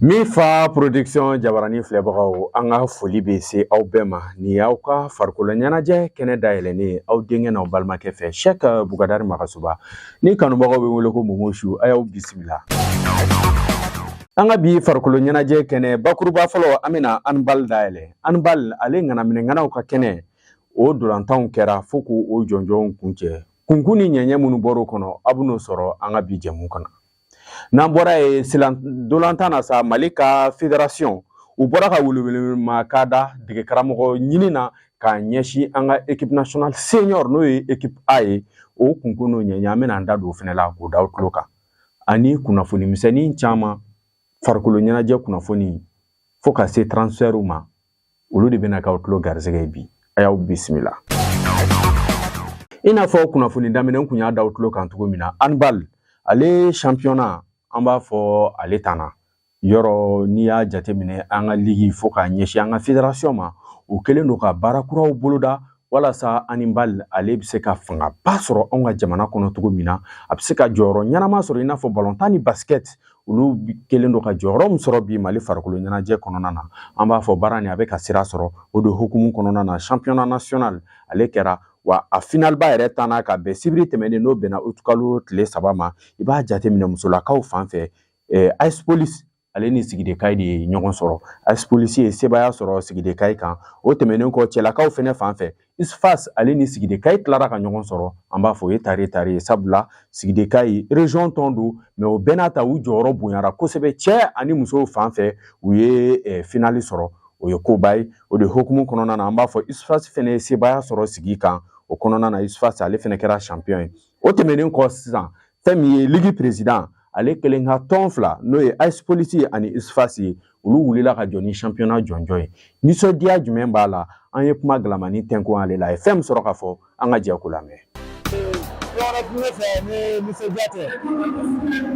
Mifa Production jabarani filɛbagaw, an ka foli bɛ se aw bɛɛ ma. Nin y'aw ka farikolo ɲɛnajɛ kɛnɛ dayɛlɛnnen ye aw denkɛ n'aw balimakɛ fɛ, Sɛk Bugadari Magasuba ni kanubagaw bɛ wele ko Momo Su. A y'aw bisimila an ka bi farikolo ɲɛnajɛ kɛnɛ. Bakuruba fɔlɔ, an bɛna handball dayɛlɛ. Handball, ale ŋanaminɛ ŋanaw ka kɛnɛ, o dolantanw kɛra fo k'o jɔnjɔnw kuncɛ. Kunkun ni ɲɛɲɛ minnu bɔr'o kɔnɔ, aw bɛn'o sɔrɔ an ka bi jɛmu kɔnɔ. N'an bɔra yen, silan dolantan na sa, Mali ka fédération, u bɔra ka welewelema ka da dege karamɔgɔ ɲini na k'a ɲɛsin an ka équipe nationale senior, n'o ye équipe A ye. O kunkun n'o ɲɛɲɛ, an bɛna an da don o fɛnɛ la k'o da aw tulo kan, ani kunnafoni misɛnnin caman, farikolo ɲɛnajɛ kunnafoni fo ka se transfert ma, olu de bɛna k'aw tulo garisɛgɛ ye bi. A y'aw bisimila. I n'a fɔ kunnafoni daminɛ n kun y'a da aw tulo kan cogo min na, handball, ale championnat, an b'a fɔ ale tanna yɔrɔ. N'i y'a jateminɛ, an ka ligue fo k'a ɲɛsin an ka fédération ma, u kɛlen don ka baara kuraw boloda walasa handball, ale bɛ se ka fangaba sɔrɔ anw ka jamana kɔnɔ cogo min na, a bɛ se ka jɔyɔrɔ ɲɛnama sɔrɔ, i n'a fɔ balontan ni basket, olu kɛlen don ka jɔyɔrɔ min sɔrɔ bi Mali farikolo ɲɛnajɛ kɔnɔna na. An b'a fɔ baara nin a bɛ ka sira sɔrɔ. O de hukumu kɔnɔna na, championnat national, ale kɛra wa, a finalba yɛrɛ tanna ka bɛn sibiri tɛmɛnen, n'o bɛnna utukalo tile 3 ma. I b'a jateminɛ, musolakaw fan fɛ, AS Police, ale ni Sigidekayi de ye ɲɔgɔn sɔrɔ. AS Police ye sebaaya sɔrɔ Sigidekayi kan. O tɛmɛnen kɔ, cɛlakaw fɛnɛ fan fɛ, USFAS, ale ni Sigidekayi tilara ka ɲɔgɔn sɔrɔ. An b'a fɔ o ye tare tare ye, sabula Sigidekayi région tɔn don, mais o bɛɛ n'a ta, u jɔyɔrɔ bonyara kosɛbɛ. Cɛ ani musow fan fɛ, u ye finale sɔrɔ, o ye koba ye. O de hukumu kɔnɔna na, an b'a fɔ USFAS fɛnɛ ye sebaaya sɔrɔ sigi kan. O kɔnɔna na, USFAS, ale fɛnɛ kɛra champion ye. O tɛmɛnen kɔ sisan, fɛn min ye ligue président, ale kelen ka tɔn fila, n'o ye AS Police ani USFAS ye, olu wulila ka jɔ ni championnat jɔnjɔn ye. Nisɔndiya jumɛn b'a la? An ye kuma galamani tɛnku ale la, a ye fɛn min sɔrɔ ka fɔ, an ka jɛ k'o lamɛn. Yɔrɔ tun ne fɛ ni nisɔndiya tɛ,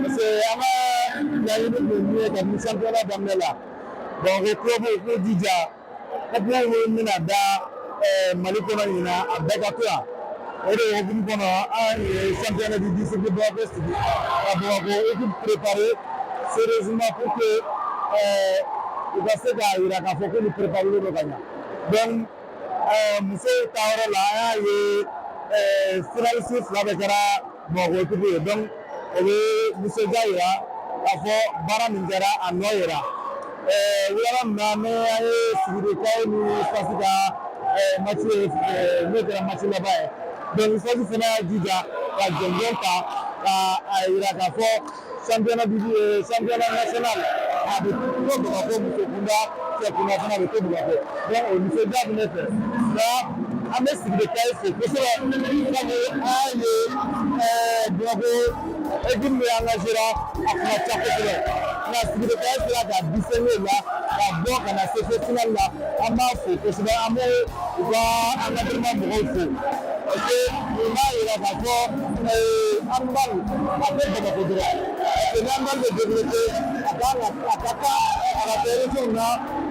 parce que an ka laɲini tun ye min ye kabini championnat daminɛ la, Bamakɔ club k'u jija, coupe min bɛna da Mali kɔnɔ ɲinan, a bɛɛ ka to yan. O de hukumu kɔnɔ, an ye championnat du district de Bamako sigi ka Bamakɔ équipe préparer sérieusement pour que u ka se k'a yira k'a fɔ k'olu préparé don ka ɲa. Donc musow ta yɔrɔ la, an y'a ye finaliste fila bɛɛ kɛra Bamakɔ équipe ye. Donc o bɛ nisɔndiya yira k'a fɔ baara min kɛra, a nɔ yira. Wulada min na ni an ye Sigidekaw ni USFAS ka match ye, n'o kɛra match laban ye, donc USFAS fana y'a jija ka jɔnjɔn ta ka a yira k'a fɔ championnat du championnat national, a bɛ to Bamakɔ muso kunda, cɛ kunda fana, a bɛ to Bamakɔ. Donc o nisɔndiya bɛ ne fɛ, nka an bɛ Sigidekayi fo kosɛbɛ, sabu an y'a ye Bamakɔ équipe min engagé a kun ka ca kosɛbɛ, nka Sigidekayi sera ka distinguer o la ka bɔ ka na se fo finale la. An b'a fo kosɛbɛ, an b'o u ka encadrement mɔgɔw fo, parce que nin b'a yira k'a fɔ handball, a tɛ Bamakɔ dɔrɔn, parce que ni handball bɛ développer, a kan ka a ka kan a ka kɛ région na.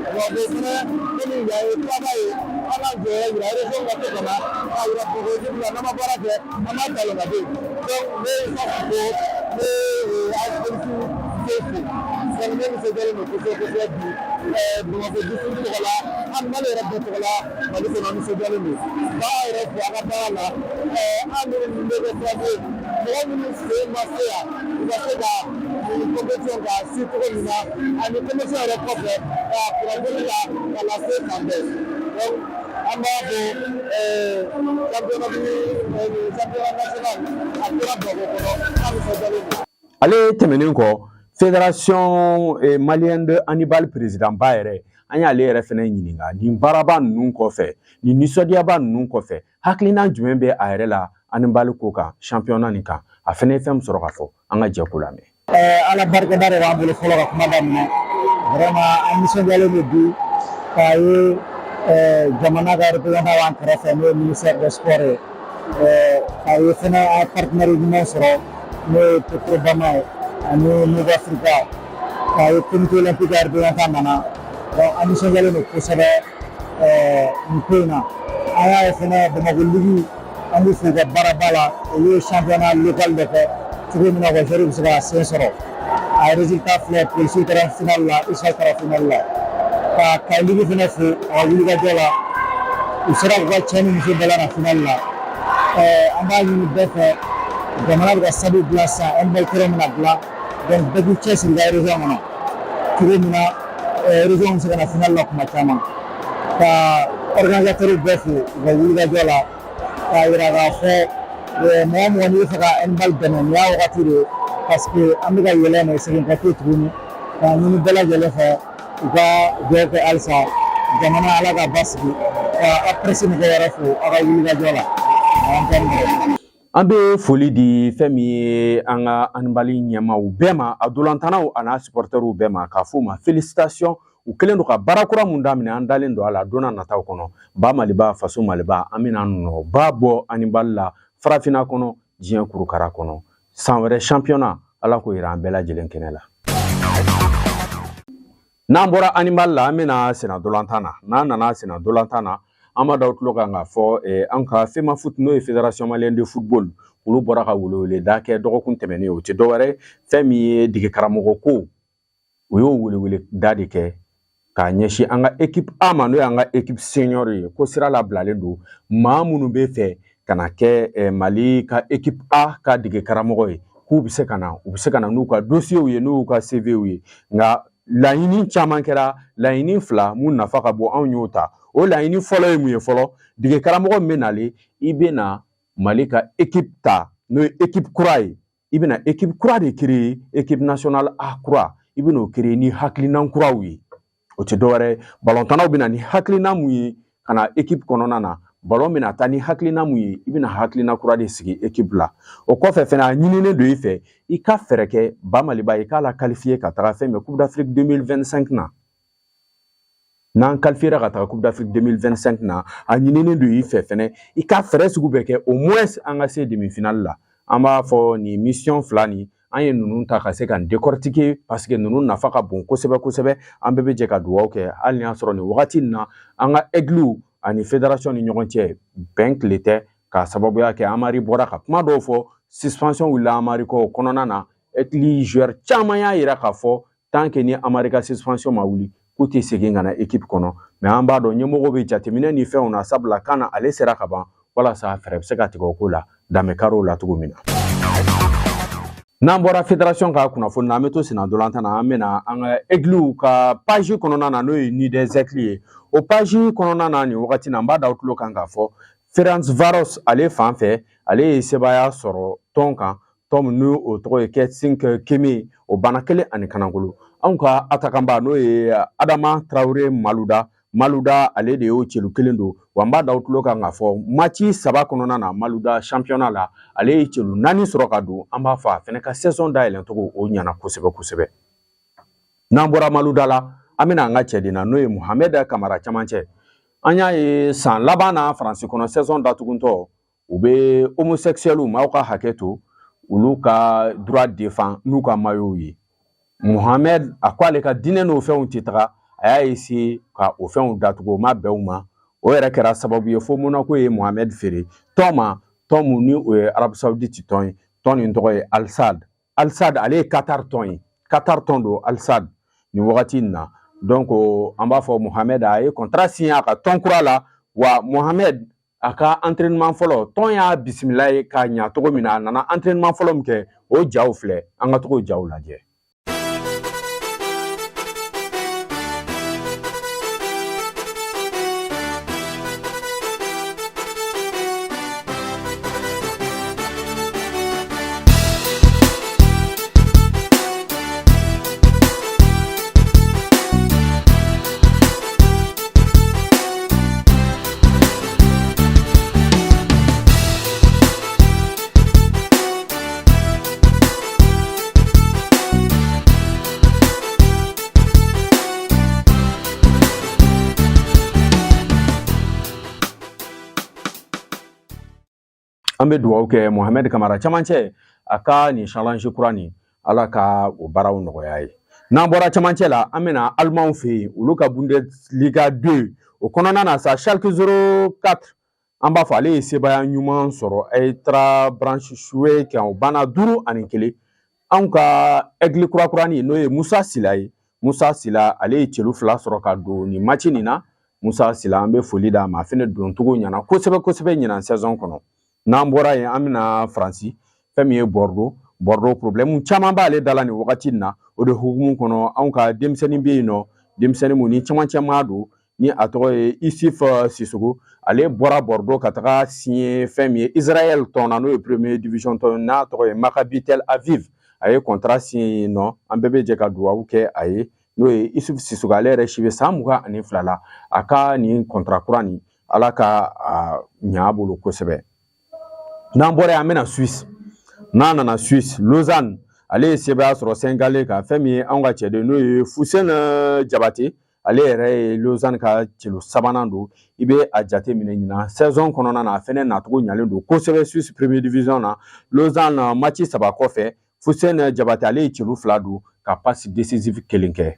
Bamakɔ fɛnɛ, komi yan ye faaba ye, an k'an jɔyɔrɔ yira région ka to ka na k'a yira Bamakɔ équipe la, n'an ma baara kɛ, an b'a ta ka bɔ yen. Donc ne ye USFAS fo, ne ye AS Police fo. Donc ne nisɔndiyalen don kosɛbɛ kosɛbɛ bi Bamakɔ district tɔgɔ la, handball yɛrɛ bɛɛ tɔgɔ la Mali kɔnɔ, nisɔndiyalen don. K'aw yɛrɛ fo a ka baara la. An minnu bɛ kɛ sababu ye, mɔgɔ minnu sen ma se yan, u ka se ka nin compétition k'a si cogo min na, ani compétition yɛrɛ kɔfɛ ka kunnafoni ta ka lase fan bɛɛ. Donc an b'a fɔ championnat du championnat national, a tora Bamakɔ kɔnɔ, an nisɔndiyalen don. Ale tɛmɛnen kɔ, Fédération malienne de handball président ba yɛrɛ, an y'ale yɛrɛ fɛnɛ ɲininka nin baaraba ninnu kɔfɛ, nin nisɔndiyaba ninnu kɔfɛ, hakilina jumɛn bɛ a yɛrɛ la handball ko kan, championnat nin kan. A fɛnɛ ye fɛn min sɔrɔ ka fɔ, an ka jɛ k'o lamɛn. Ala barikada de b'an bolo fɔlɔ ka kuma daminɛ. Vraiment, an nisɔndiyalen don bi k'a ye jamana ka représentant b'an kɛrɛfɛ, n'o ye ministère des Sports ye, k'a ye fɛnɛ an partenaire ɲuman sɔrɔ, n'o ye Petrobama ye ani Move Africa, k'a ye comité olympique ka représentant nana. Donc an nisɔndiyalen don kosɛbɛ nin ko in na. An y'a ye fɛnɛ, Bamakɔ ligue, an b'u fo u ka baaraba la. Olu ye championnat local de kɛ cogo min na, wa joueurs bɛ se ka sen sɔrɔ. A résultat filɛ, polisiw taara final la, USFAS taara final la. Ka Kayi Ligue fɛnɛ fo a ka wulikajɔ la, u sera k'u ka cɛ ni muso bɛɛ la na final la. An b'a ɲini bɛɛ fɛ, jamana bɛ ka stade dilan sisan, handball terrain bɛna dilan, donc bɛɛ k'i cɛsiri i ka région kɔnɔ cogo min na région bɛ se ka na final la kuma caman. Ka organisateur bɛɛ fo u ka wulikajɔ la, k'a yira k'a fɔ mɔgɔ mɔgɔ n'i bɛ fɛ ka handball dɛmɛ, nin y'a wagati de ye, parce que an bɛ ka yɛlɛ mais segin kɔ tɛ tuguni. K'a ɲini bɛɛ lajɛlen fɛ u ka dugawu kɛ halisa jamana Ala ka basigi, ka aw presse mɔgɔw yɛrɛ fo aw ka wulikajɔ la. An tɛ An bɛ foli di fɛn min ye an ka handball ɲɛmaaw bɛɛ ma, a dolantanaw a n'a supporteriw bɛɛ ma, k'a f'u ma félicitation. U kɛlen don ka baara kura mun daminɛ, an dalen don a la don n'a nataw kɔnɔ. Ba Maliba, faso Maliba, an bɛna nɔba bɔ handball la farafinna kɔnɔ, diɲɛ kurukara kɔnɔ. San wɛrɛ championnat, Ala k'o yira an bɛɛ lajɛlen kɛnɛ la. N'an bɔra handball la, an bɛna senna dolantan na. N'an nana senna dolantan na, an b'a da tulo kan k'a fɔ an ka FEMAFOOT, n'o ye Fédération malienne de football, olu bɔra ka weleweleda kɛ dɔgɔkun tɛmɛnen. O tɛ dɔwɛrɛ, fɛn min ye dege karamɔgɔ ko, u y'o weleweleda de kɛ k'a ɲɛsin an ka équipe A ma, n'o y'an ka équipe senior ye, ko sira labilalen don maa minnu bɛ fɛ ka na kɛ Mali ka équipe A ka dege karamɔgɔ ye, k'u bɛ se ka na, u bɛ se ka na n'u ka dossiers ye, n'u ka CVw ye. Nka laɲini caman kɛra, laɲini fila mun nafa ka bon, anw y'o ta. O laɲini fɔlɔ ye mun ye? Fɔlɔ, dege karamɔgɔ min bɛ nalen, i bɛ na Mali ka équipe ta, n'o ye équipe kura ye, i bɛna équipe kura de créer, équipe nationale A kura, i bɛn'o créer ni hakilina kuraw ye. O tɛ dɔwɛrɛ ye, balontannaw bɛ na ni hakilina mun ye ka na équipe kɔnɔna na, balon bɛna taa ni hakilina mun ye, i bɛna hakilina kura de sigi équipe la. O kɔfɛ fɛnɛ, a ɲininen don i fɛ i ka fɛɛrɛ kɛ ba Maliba, i k'a la qualifier ka taga fɛn min Coupe d'Afrique 2025 na. N'an qualifiera ka taga Coupe d'Afrique 2025 na, a ɲininen don i fɛ fɛnɛ i ka fɛɛrɛ sugu bɛɛ kɛ, au moins an ka se demi-finale la. An b'a fɔ nin mission fila nin, an ye ninnu ta ka se ka décortiquer, parce que ninnu nafa ka bon kosɛbɛ kosɛbɛ. An bɛɛ bɛ jɛ ka dugawu kɛ, hali ni y'a sɔrɔ nin wagati in na an ka aigles ani fédération ni ɲɔgɔn cɛ bɛn tile tɛ, k'a sababuya kɛ Amari bɔra ka kuma dɔw fɔ, suspension wulila Amari kɔ. O kɔnɔna na, aigle joueur caman y'a yira k'a fɔ tant que ni Amari ka suspension ma wuli, k'u tɛ segin ka na équipe kɔnɔ. Mais an b'a dɔn ɲɛmɔgɔw bɛ jateminɛ ni fɛnw na, sabula kan na ale sera ka ban, walasa fɛɛrɛ bɛ se ka tigɛ o ko la danbekariw la cogo min na. N'an bɔra fédération ka kunnafoni na, an bɛ to senna dolantan na. An bɛna an ka aigles ka page kɔnɔna na, n'o ye Nid des Aigles ye. O page kɔnɔna na nin wagati na, an b'a da aw tulo kan k'a fɔ Ferencvaros ale fan fɛ, ale ye sebaaya sɔrɔ tɔn kan, tɔn min n'o o tɔgɔ ye Kɛsink Keme, o banna kelen ani kanangolo. Anw ka atakanba, n'o ye Adama Traoré Maluda Maluda, ale de y'o celu kelen don. Wa n b'a da aw tulo kan k'a fɔ match saba kɔnɔna na, Maluda championnat la, ale ye celu 4 sɔrɔ ka don. An b'a fɔ a fɛnɛ ka saison dayɛlɛn cogo o ɲɛna kosɛbɛ kosɛbɛ. N'an bɔra Maluda la, an bɛna an ka cɛden na, n'o ye Mohamed Kamara camancɛ. An y'a ye san laban na Faransi kɔnɔ, saison datugutɔ, u bɛ homosexuels, maaw ka hakɛ to, olu ka droit défend n'u ka maillot ye. Mohamed a ko ale ka diinɛ n'o fɛnw tɛ taga, a y'a essayer ka o fɛnw datugu, o ma bɛn u ma. O yɛrɛ kɛra sababu ye fo Monaco ye Mohamed feere tɔn ma, tɔn mun ni o ye Arabie Saoudite tɔn ye. Tɔn nin tɔgɔ ye Al Sadd. Al Sadd ale ye Qatar tɔn ye, Qatar tɔn don Al Sadd nin wagati in na. Donc an b'a fɔ Mohamed a ye contrat signé a ka tɔn kura la. Wa Mohamed a ka entraînement fɔlɔ, tɔn y'a bisimila ye k'a ɲa cogo min na, a nana entraînement fɔlɔ min kɛ, o jaw filɛ, an ka togo jaw lajɛ. An bɛ dugawu kɛ Mohamed Kamara camancɛ, a ka nin challenge kura nin, Ala ka o baaraw nɔgɔya ye. N'an bɔra camancɛ la, an bɛna Alimanw fɛ yen, olu ka Bundesliga 2 o kɔnɔna na sa, Schalke 04, an b'a fɔ ale ye sebaaya ɲuman sɔrɔ Eintracht Braunschweig kan, o banna 5-1. Anw ka aigle kurakurani, n'o ye Musa Sila ye, Musa Sila, ale ye celu 2 sɔrɔ ka don nin match nin na. Musa Sila, an bɛ foli d'a ma, a fɛnɛ doncogo ɲɛna kosɛbɛ kosɛbɛ ɲinan saison kɔnɔ. N'an bɔra yen, an bɛna Faransi. Fɛn min ye Bordeaux, Bordeaux problème caman b'ale da la nin wagati in na. O de hukumu kɔnɔ, anw ka denmisɛnnin bɛ yen nɔ, denmisɛnnin mun ni camancɛ maa don, ni a tɔgɔ ye Isif Sissogo, ale bɔra Bordeaux ka taga signer fɛn min ye Israël tɔn na, n'o ye premier division tɔn, n'a tɔgɔ ye Maccabi Tel Aviv. A ye contrat signer yen nɔ. An bɛɛ bɛ jɛ ka dugawu kɛ a ye, n'o ye Isuf Sissogo. Ale yɛrɛ si bɛ san 22 la. A ka nin contrat kura nin, Ala ka a ɲa a bolo kosɛbɛ. N'an bɔra yen, an bɛna Suisse. N'an nana Suisse, Lausanne, ale ye sebaaya sɔrɔ Saint-Gall kan. Fɛn min ye anw ka cɛden, n'o ye Foussène Jabate, ale yɛrɛ ye Lausanne ka celu sabanan don. I bɛ a jate minɛ, ɲinan saison kɔnɔna na, a fɛnɛ nacogo ɲalen don kosɛbɛ Suisse premier division na. Lausanne, match 3 kɔfɛ, Foussène Jabate, ale ye celu 2 don ka passe décisive kelen kɛ.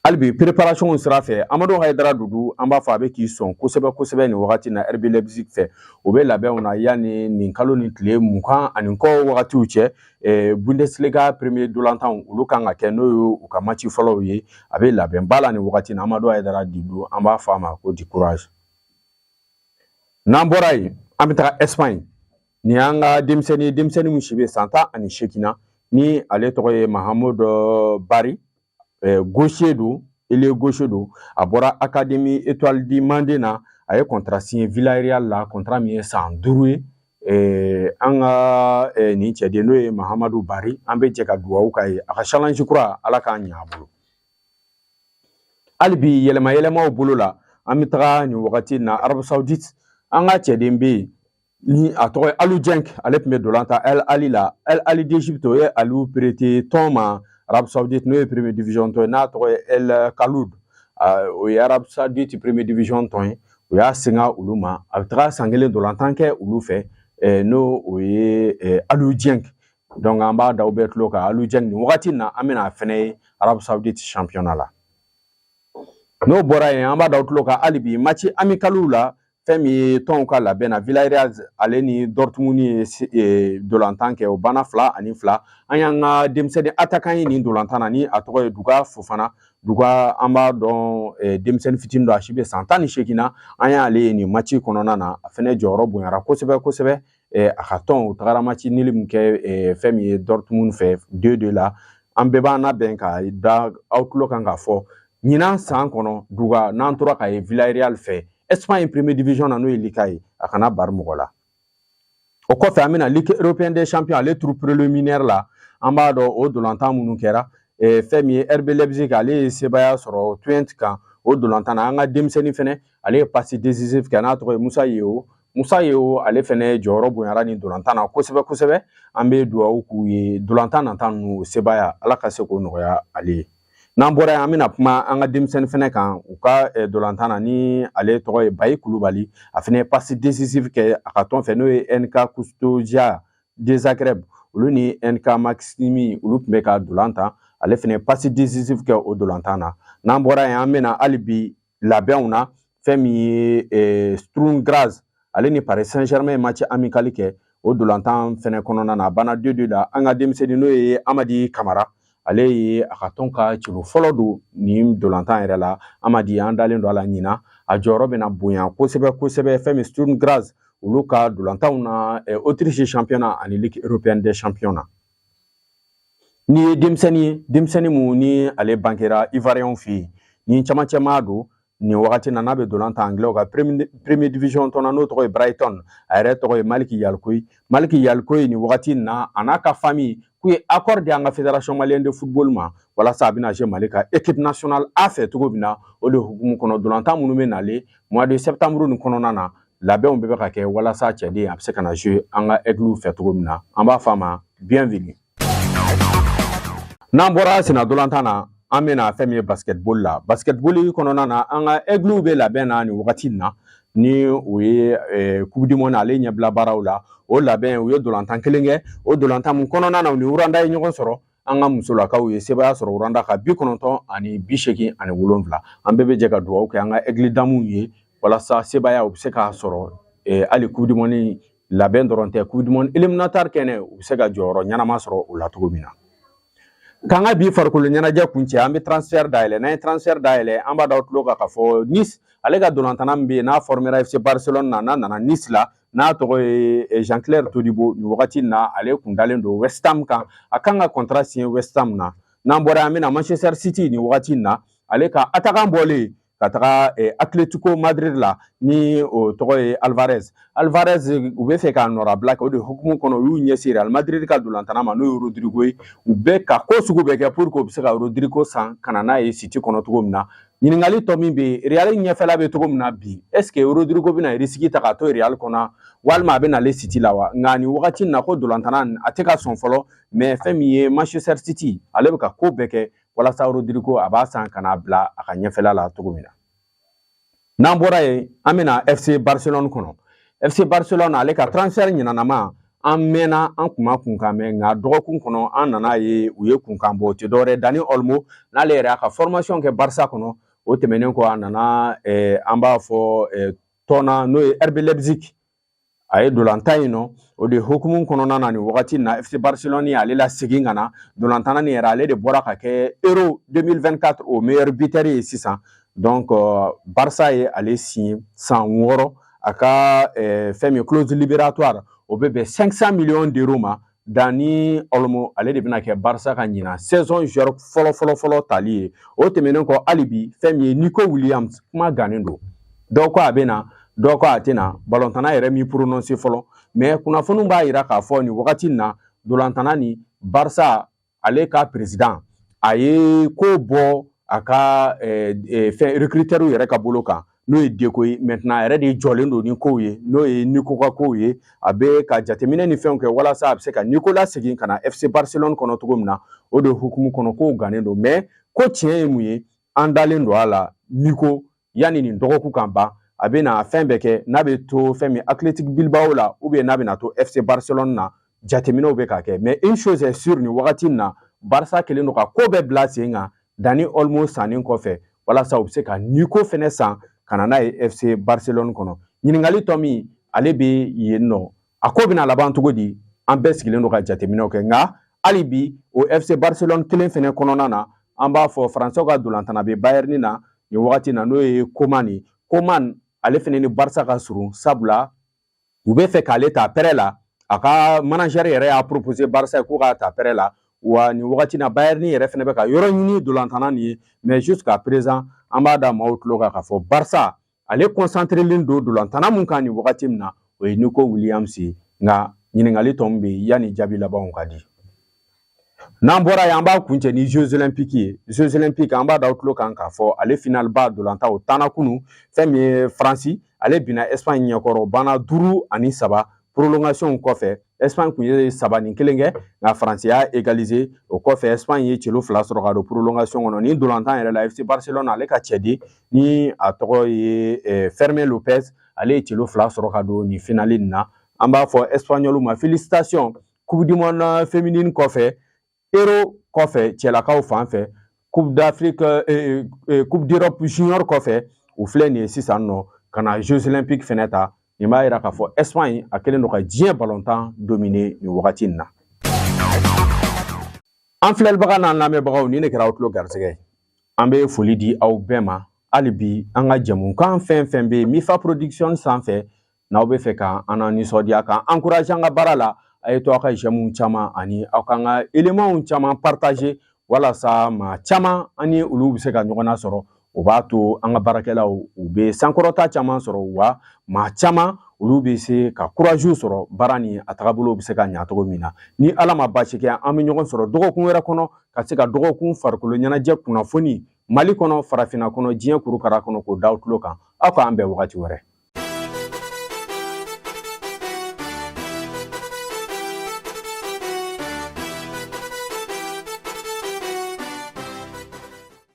Hali bi préparation sira fɛ, Amadu Hayidara Dudu, an b'a fɔ a bɛ k'i sɔn kosɛbɛ kosɛbɛ nin wagati na RB Leipzig fɛ. O bɛ labɛnw na yanni nin kalo ni tile 20 ani kɔ wagatiw cɛ, Bundesliga premier dolantanw, olu kan ka kɛ, n'o ye u ka match fɔlɔw ye. A bɛ labɛn ba la nin wagati na. Amadu Hayidara Dudu, an b'a fɔ a ma ko du courage. N'an bɔra yen, an bɛ taga Espagne. Nin y'an ka denmisɛnnin, denmisɛnnin min si bɛ san 18 na, ni ale tɔgɔ ye Mahamudu Bari, gaucher don, ailier gauche don. A bɔra Académie Étoile du Mande na, a ye contrat signé Villarreal la, contrat min ye san 5 ye. An ka nin cɛden, n'o ye Mahamadu Bari, an bɛ jɛ ka dugawu k'a ye, a ka challenge kura, Ala k'a ɲɛ a bolo. Hali bi yɛlɛma yɛlɛmaw bolo la, an bɛ taga nin wagati na Arabie Saoudite. An ka cɛden bɛ yen ni a tɔgɔ ye Aliou Dieng, ale tun bɛ dolan ta El Ahly la, El Ahly d'Égypte. O ye Aliou prêté tɔn ma Arabie Saoudite, n'o ye premier division tɔn ye, n'a tɔgɔ ye El Kholood. O ye Arabie Saoudite premier division tɔn ye. O y'a senga olu ma, a bɛ taga san kelen dolantan kɛ olu fɛ, n'o o ye Aliou Dieng. Donc an b'a da aw bɛɛ tulo kan, Aliou Dieng, nin wagati in na, an bɛna a fɛnɛ ye Arabie Saoudite championnat la. N'o bɔra yen, an b'a da aw tulo kan hali bi match amicaliw la. Fɛn min ye tɔnw ka labɛn na, Villarreal, ale ni Dortmund ye dolantan kɛ, o banna 2-2. An y'an ka denmisɛnnin attaquant ye nin dolantan na, ni a tɔgɔ ye Duga Fofana. Duga, an b'a dɔn, denmisɛnnin fitinin don, a si bɛ san 18 na. An y'ale ye nin match kɔnɔna na, a fɛnɛ jɔyɔrɔ bonyara kosɛbɛ kosɛbɛ. A ka tɔn, u tagara match nul min kɛ fɛn min ye Dortmund fɛ 2-2 la. An bɛɛ b'an labɛn ka da aw tulo kan k'a fɔ ɲinan san kɔnɔ, Duga, n'an tora ka ye Villarreal fɛ Espagne premier division na, n'o ye Liga ye, a kana bari mɔgɔ la. O kɔfɛ, an bɛna Ligue européenne des champions, ale tour préliminaire la. An b'a dɔn o dolantan minnu kɛra, fɛn min ye RB Leipzig, ale ye sebaaya sɔrɔ Twente kan. O dolantan na, an ka denmisɛnnin fɛnɛ, ale ye passe décisive kɛ, n'a tɔgɔ ye Musa Yewo. Musa Yewo, ale fɛnɛ jɔyɔrɔ bonyara nin dolantan na kosɛbɛ kosɛbɛ. An bɛ dugawu k'u ye, dolantan nata ninnu sebaaya, Ala ka se k'o nɔgɔya ale ye. N'an bɔra yen, an bɛna kuma an ka denmisɛnnin fɛnɛ kan u ka dolantan na, ni ale tɔgɔ ye Bayi Kulubali. A fɛnɛ ye passe décisive kɛ a ka tɔn fɛ, n'o ye NK Kustoja de Zagreb. Olu ni NK Maximi, olu tun bɛ ka dolan tan. Ale fɛnɛ ye passe décisive kɛ o dolantan na. N'an bɔra yen, an bɛna hali bi labɛnw na. Fɛn min ye Sturm Graz, ale ni Paris Saint-Germain ye match amical kɛ. O dolantan fɛnɛ kɔnɔna na, a banna 2-2 la. An ka denmisɛnnin, n'o ye Amadi Kamara, ale ye a ka tɔn ka celu fɔlɔ don nin dolantan yɛrɛ la. Amadi, an dalen don a la ɲinan, a jɔyɔrɔ bɛna bonya kosɛbɛ kosɛbɛ fɛn min Sturm Graz, olu ka dolantanw na Autriche championnat ani Ligue européenne des champions na. N'i ye denmisɛnnin ye, denmisɛnnin mun ni ale bangera Ivoirien fɛ yen, ni camancɛ maa don, nin wagati na n'a bɛ dolan tan Anglais ka premier division tɔn na, n'o tɔgɔ ye Brighton, a yɛrɛ tɔgɔ ye Maliki Yalikoyi. Maliki Yalikoyi, nin wagati na, a n'a ka famille k'u ye accord di an ka Fédération malienne de football ma, walasa a bɛna jouer Mali ka équipe nationale A fɛ cogo min na. O de hukumu kɔnɔ, dolantan minnu bɛ nalen mois de septembre nin kɔnɔna na, labɛnw bɛɛ bɛ ka kɛ walasa cɛden a bɛ se ka na jouer an ka Aigles fɛ cogo min na. An b'a fɔ a ma bienvenue. N'an bɔra senna dolantan na, an bɛna fɛn min ye basketball la. Basketball kɔnɔna na, an ka Aigles bɛ labɛn na nin wagati in na, ni o ye Coupe du monde, ale ɲɛbila baaraw la. O labɛn, u ye dolantan kelen kɛ. O dolantan mun kɔnɔna na, u ni Rwanda ye ɲɔgɔn sɔrɔ, an ka musolakaw ye sebaaya sɔrɔ Rwanda kan 90-87. An bɛɛ bɛ jɛ ka dugawu kɛ an ka Aigle damuw ye, walasa sebaaya u bɛ se k'a sɔrɔ hali Coupe du monde. Labɛn dɔrɔn tɛ, Coupe du monde éliminatoire kɛnɛ, u bɛ se ka jɔyɔrɔ ɲɛnama sɔrɔ o la cogo min na. K'an ka bi farikolo ɲɛnajɛ kuncɛ, an bɛ transfert dayɛlɛ. N'an ye transfert dayɛlɛ, an b'a da tulo kan k'a fɔ Nice ale ka dolantanna min bɛ yen, n'a formera FC Barcelone na, n'a nana Nice la, n'a tɔgɔ ye Jean-Clair Todibo, nin wagati in na ale kun dalen don West Ham kan. A kan ka contrat signer West Ham na. N'an bɔra, an bɛna Manchester City. Nin wagati in na, ale ka attaquant bɔlen ka taga Atletico Madrid la, ni o tɔgɔ ye Alvarez. Alvarez, u bɛ fɛ k'a nɔrabila kɛ. O de hukumu kɔnɔ, u y'u ɲɛsin Real Madrid ka dolantanna ma, n'o ye Rodrigo ye. U bɛ ka ko sugu bɛɛ kɛ pour que u bɛ se ka Rodrigo san ka na n'a ye City kɔnɔ cogo min na. Ɲininkali tɔ min bɛ yen, Real ɲɛfɛla bɛ cogo min na bi, est ce que Rodrigo bɛna risque ta k'a to Real kɔnɔ, walima a bɛ nale City la wa? Nka nin wagati in na, ko dolantanna a tɛ ka sɔn fɔlɔ, mais fɛn min ye Manchester City, ale bɛ ka ko bɛɛ kɛ walasa Rodrigo a b'a san ka n'a bila a ka ɲɛfɛla la cogo min na. N'an bɔra yen, an bɛna FC Barcelone kɔnɔ. FC Barcelone ale ka transfert ɲinanama, an mɛnna an kun ma kunkan mɛn, nka dɔgɔkun kɔnɔ an nana ye u ye kunkan bɔ. O tɛ dɔwɛrɛ, Dani Olmo, n'ale yɛrɛ y'a ka formation kɛ Barca kɔnɔ. O tɛmɛnen kɔ, a nana an b'a fɔ tɔn n'o ye RB Leipzig, a ye dolantan yen nɔ. O de hukumu kɔnɔna na, nin wagati in na, FC Barcelone ale la segin ka na dolantanna nin yɛrɛ, ale de bɔra ka kɛ Euro 2024 o meilleur buteur ye sisan. Donc Barça ye ale signé san 6, a ka fɛn min clause libératoire, o bɛ bɛn 500 millions d'euros ma. Dani Olmo, ale de bɛna kɛ Barça ka ɲinan saison joueur fɔlɔ fɔlɔ fɔlɔ tali ye. O tɛmɛnen kɔ, hali bi, fɛn min ye Nico Williams, kuma gannen don. Dɔw ko a bɛ na, dɔw ko a tɛ na. Balontanna yɛrɛ min prononcé fɔlɔ, mais kunnafoniw b'a yira k'a fɔ nin wagati in na, dolantanna ni Barça ale ka président, a ye ko bɔ a ka fɛn recruteur yɛrɛ ka bolo kan, n'o ye Deco ye. Maintenant, a yɛrɛ de jɔlen don ni kow ye, n'o ye Nico ka kow ye. A bɛ ka jateminɛ ni fɛnw kɛ walasa a bɛ se ka Nico lasegin ka na FC Barcelone kɔnɔ cogo min na. O de hukumu kɔnɔ, kow gannen don, mais ko tiɲɛ ye mun ye, an dalen don a la, Nico, yanni nin dɔgɔkun kan ban, a bɛna fɛn bɛɛ kɛ, n'a bɛ to fɛn min Athletic Bilbao la, ou bien n'a bɛna to FC Barcelone na, jateminɛw bɛ ka kɛ. Mais une chose est sûre, nin wagati in na, Barça kɛlen don ka ko bɛɛ bila sen kan Dani Olmo sannen kɔfɛ, walasa u bɛ se ka Nico fɛnɛ san ka na n'a ye FC Barcelone kɔnɔ. Ɲininkali tɔ min ale bɛ yen nɔ, a ko bɛna laban cogo di? An bɛɛ sigilen don ka jateminɛw kɛ. Nka hali bi, o FC Barcelone kelen fɛnɛ kɔnɔna na, an b'a fɔ Faransɛw ka dolantanna bɛ Bayern na nin wagati na, n'o ye Coman ye. Coman, ale fɛnɛ ni Barça ka surun, sabula u bɛ fɛ k'ale ta prêt la. A ka manager yɛrɛ y'a proposé Barça ye k'u k'a ta prêt la. Wa nin wagati na, Bayern yɛrɛ fɛnɛ bɛ ka yɔrɔ ɲini dolantanna nin ye. Mais jusqu'à présent, an b'a da maaw tulo kan k'a fɔ Barça ale concentrelen don dolantanna mun kan nin wagati min na, o ye Nico Williams ye. Nka ɲininkali tɔ min bɛ yen, yanni jaabi labanw ka di. N'an bɔra yen, an b'a kuncɛ ni Jeux olympiques ye. Jeux olympiques, an b'a da tulo kan k'a fɔ ale final ba dolantan, o tanna kunu. Fɛn min ye Faransi, ale binna Espagne ɲɛkɔrɔ, banna 5-3 prolongation kɔfɛ. Espagne kun ye 3-1 kɛ, nka Faransi y'a égaliser. O kɔfɛ, Espagne ye celo fila sɔrɔ ka don prolongation kɔnɔ. Ni dolantan yɛrɛ la, FC Barcelone ale ka cɛden ni a tɔgɔ ye Fermin Lopez, ale ye celo fila sɔrɔ ka don nin finale nin na. An b'a fɔ Espagnol ma félicitation. Coupe du monde féminine kɔfɛ, Euro kɔfɛ, cɛlakaw fan fɛ, Coupe d'Afrique, Coupe d'Europe junior kɔfɛ, u filɛ nin ye sisan nɔ ka na Jeux olympiques fɛnɛ ta. Nin b'a yira k'a fɔ Espagne a kɛlen don ka diɲɛ balontan dominer nin wagati in na. An filɛlibaga n'an lamɛnbagaw, nin de kɛra aw tulo garisɛgɛ ye. An bɛ foli di aw bɛɛ ma. Hali bi, an ka jɛmukan fɛn fɛn bɛ yen Mifa Production sanfɛ, n'aw bɛ fɛ ka an nisɔndiya, k'an encourager an ka baara la, a ye to aw ka j'aime caman ani aw k'an ka éléments caman partager, walasa maa caman ani olu bɛ se ka ɲɔgɔn sɔrɔ. O b'a to an ka baarakɛlaw u bɛ sankɔrɔta caman sɔrɔ, wa maa caman olu bɛ se ka courage sɔrɔ, baara ni a tagabolo bɛ se ka ɲa cogo min na. Ni Ala ma baasi kɛ, an bɛ ɲɔgɔn sɔrɔ dɔgɔkun wɛrɛ kɔnɔ, ka se ka dɔgɔkun farikolo ɲɛnajɛ kunnafoni, Mali kɔnɔ, farafinna kɔnɔ, diɲɛ kurukara kɔnɔ, k'o da aw tulo kan. Aw k'an bɛn wagati wɛrɛ.